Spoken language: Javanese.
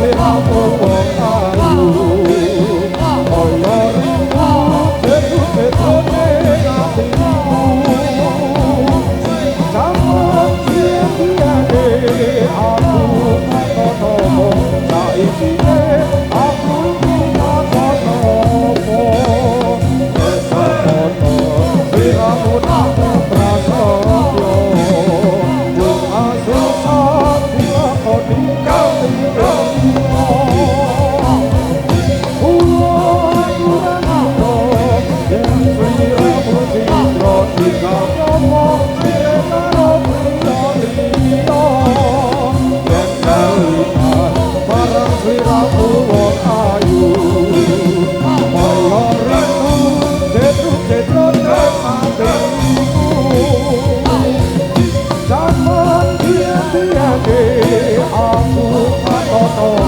sliramu wong ayu. Kaya rindu jeru-jerune atiku. Jaman biyen-biyene aku katono, saiki aku iki takon apa. Semono sliramu namung prasetyo, mung asusah dilakoni kanthi rina. Kula kurang citra yen sliramu citra dikapa sire karo liya-liya. Yen kelingan marang sliramu wong ayu, kaya rindu jeru-jerune atiku. Jaman biyen-biyene aku katono,